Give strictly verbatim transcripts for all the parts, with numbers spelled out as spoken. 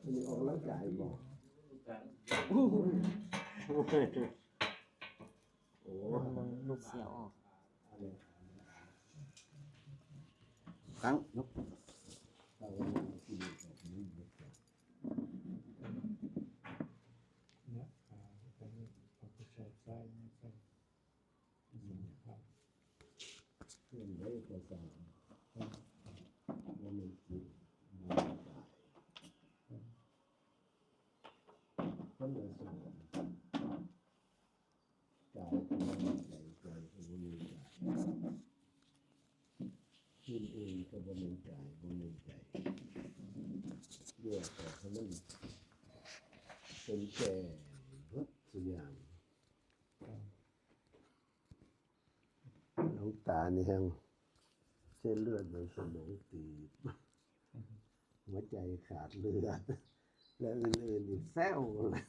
อันนี้ออกกำลังกายบ่ โอ้ มันลูกเสียออก ครั้งยก นะอ่า เคลื่อนไหวประสาท บ่แม่นจิต บ่แม่นกาย คนละส่วน กายก็บ่แม่นใจ ใจก็บ่แม่นกาย จิตเองก็บ่แม่นกาย บ่แม่นใจ แยกออกให้มันเป็นแจ้งหมดทุกอย่าง หลวงตานี่แฮงเส้นเลือดในสมองตีบ หัวใจขาดเลือด และอื่นๆอีกแซวเลย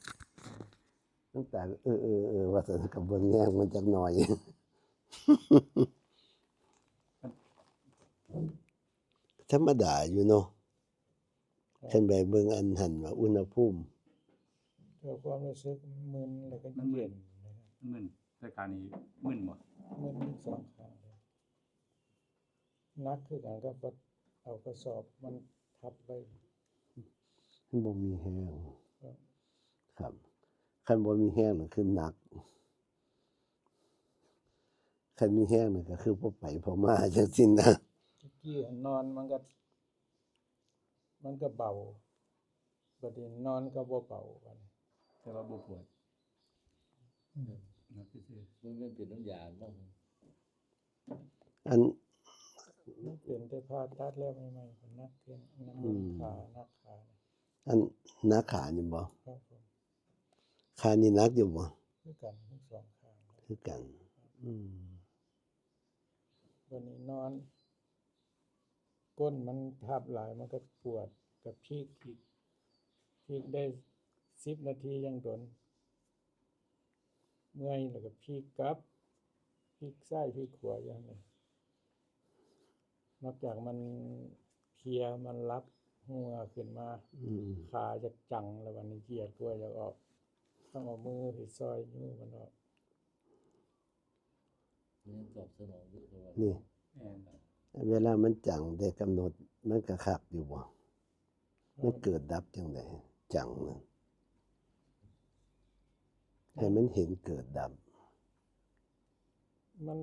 หลวงตา เออ เออ เออ ว่าซั่น ก็เบิ่งแยงมันจักหน่อย ธรรมดาอยู่เนาะ ครับ คันไปเบิ่งอันหั่นว่าอุณหภูมิ แต่ความรู้สึกมึนแล้วก็ มันมึน เย็นนะครับ มันมึน แต่การนี้มึนบ่ มึนทั้งสองข้างเลย หนักคือกันกับว่าเอากระสอบมันทับไว้ มันบ่มีแฮง ครับ ครับ คันบ่มีแฮงน่ะคือหนัก คันมีแฮงน่ะก็คือพอไปพอมาจังซี่นะ ตะกี้นอนมันก็ มันก็เบา บัดนี้นอนก็บ่เบาบัดนี้ แต่ว่าบ่ปวด อืม หนักซื่อๆ มันเป็นน้ำยาบ้าง อัน มันเป็นแต่ผ่าตัดแล้วใหม่ๆ ก็หนักขึ้น หนัก อืม ขา หนักขา อันหนักขานี่บ่ ครับผม ขานี่หนักอยู่บ่ คือกันทั้งสองข้าง คือกัน อืม บัดนี้นอน ก้นมันทับหลาย มันก็ปวด ก็พลิกอีก พลิกได้สิบนาทียังโดน เมื่อยแล้วก็พลิกกลับ พลิกซ้ายพลิกขวาอย่างนี้ นอกจากมันเพลีย มันหลับหัวขึ้นมา อืม ขาจะจังแล้ว บัดนี้เหยียดกลัวจะออก ต้องเอามือไปซอยนิ้วมันออก นี่ตอบสนองอยู่ตลอด นี่ แม่นครับ เวลามันจังได้กำหนด มันก็คักอยู่บ่ มันเกิดดับจังใด จังนั่น ให้มันเห็นเกิดดับ มัน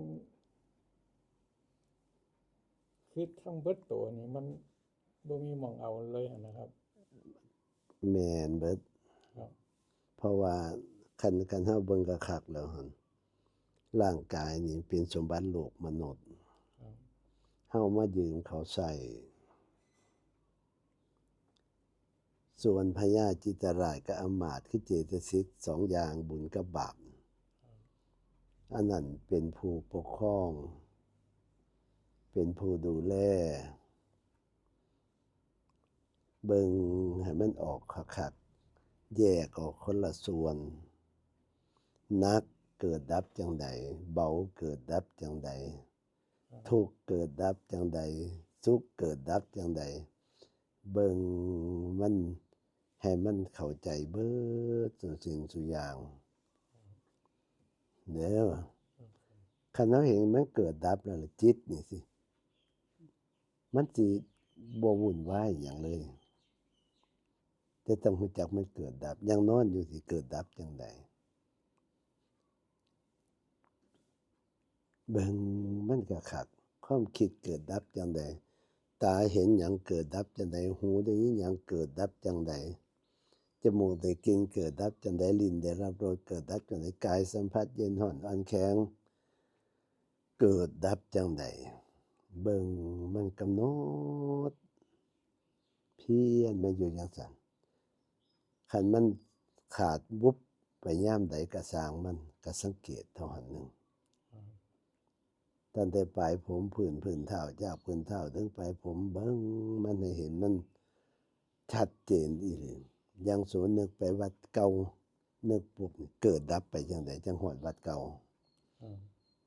คือทั้งเบิดตัวนี่มันบ่มีหม่องเอาเลยหั้นนะครับ แม่นเบิด ครับ เพราะว่าคัน คันเฮาเบิ่งคักๆแล้วหั่น ร่างกายนี่เป็นสมบัติโลกมนุษย์ ครับ เฮามายืมเขาใช้ ส่วนพญาจิตราชกับอำมาตย์คือเจตสิกสองอย่าง บุญกับบาป อันนั้นเป็นผู้ปกครอง เป็นผู้ดูแล เบิ่งให้มันออกคักๆ แยกออกคนละส่วน หนักเกิดดับจังใด เบาเกิดดับจังใด ทุกข์เกิดดับจังใด สุขเกิดดับจังใด เบิ่งมันให้มันเข้าใจเบิดทุกสิ่งทุกอย่าง เด้อ คันเฮาเห็นมันเกิดดับแล้วล่ะ จิตนี่สิ มันสิบ่วุ่นวายหยังเลย แต่ต้องรู้จักมันเกิดดับ อย่างนอนอยู่สิเกิดดับจังใด เบิ่งมันก็คัก ความคิดเกิดดับจังใด ตาเห็นหยังเกิดดับจังใด หูได้ยินหยังเกิดดับจังใด จมูกได้กลิ่นเกิดดับจังใด ลิ้นได้รับรสเกิดดับจังใด กายสัมผัสเย็นฮ้อนอ่อนแข็ง เกิดดับจังใด เบิ่งมันกำหนด เพียรมันอยู่จังซั่น คันมันขาดวุบไปยามใดก็ซ่างมัน ก็สังเกตเท่าหั้นหนึ่ง อืม ตั้งแต่ปลายผม พื้น พื้นเท้า จากพื้นเท้าถึงปลายผม เบิ่งมันให้เห็นมันชัดเจนอีหลี อย่างสมมุตินึกไปวัดเก่า นึกปุ๊บนี่เกิดดับไปจังใด จังฮอดวัดเก่า อืม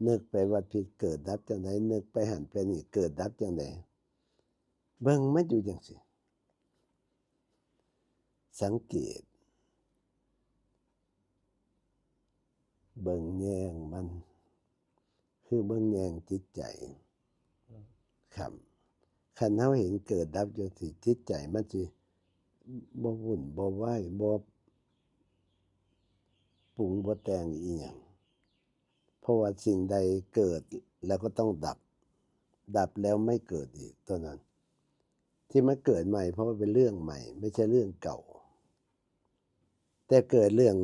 นึกไปวัดผิดเกิดดับจังใด นึกไปหั้นไปนี่เกิดดับจังใด เบิ่งมันอยู่จังซี่ สังเกต เบิ่งแยงมัน คือเบิ่งแยงจิตใจ อืม ครับ คันเฮาเห็นเกิดดับจังซี่ จิตใจมันสิบ่วุ่นบ่วาย บ่ปรุงบ่แต่งอีหยัง เพราะว่าสิ่งใดเกิดแล้วก็ต้องดับ ดับแล้วไม่เกิดอีก เท่านั้น ที่มันเกิดใหม่ เพราะว่าเป็นเรื่องใหม่ ไม่ใช่เรื่องเก่า แต่เกิดเรื่อง